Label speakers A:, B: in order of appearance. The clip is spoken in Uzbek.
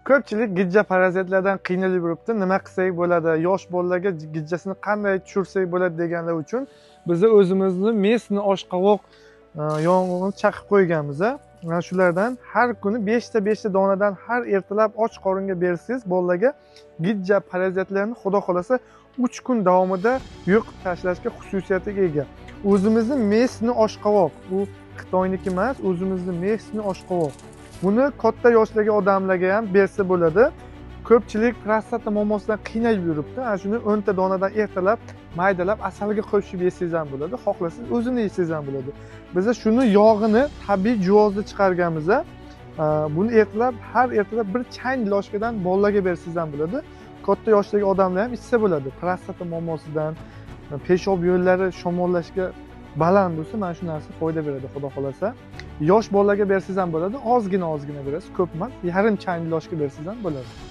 A: Ko'pchilik gijja parazitlardan qiynalib yuribdi. Nima qilsak bo'ladi? Yosh bolalarga gijjasini qanday tushirsak bo'ladi deganlar uchun biz o'zimizni mesni oshqovoq yong'og'ini chaqib qo'yganmiz. Mana shulardan har kuni 5 ta 5 ta donadan har ertalab och qoringa bersangiz bolalarga gijja parazitlarini xudo xolasa 3 kun davomida yo'q qilib tashlashga xususiyatiga ega. O'zimizni mesni oshqovoq, bu Xitoyniki emas, o'zimizni mesni oshqovoq. Buni katta yoshdagi odamlarga ham bersa bo'ladi. Ko'pchilik prostata muammosidan qiynalib yuribdi. Ana shuni 10 ta donadan ertalab maydalab asalga qo'shib yesangiz ham bo'ladi, xohlasangiz o'zini yesangiz ham bo'ladi. Biz shuni yog'ini tabiiy juvozda chiqarganmiz. Buni ertalab har ertalab bir chang loshkadan bolalarga bersangiz ham bo'ladi. Katta yoshdagi odamlar ham ichsa bo'ladi. Prostata muammosidan, peshob yo'llari shamollashga baland bo'lsa, mana shu narsa foyda beradi, xudo xolasa. Yosh bolalarga bersangiz ham bo'ladi, ozgina ozgina berasiz, ko'p emas, yarim chang loshka bersangiz ham bo'ladi.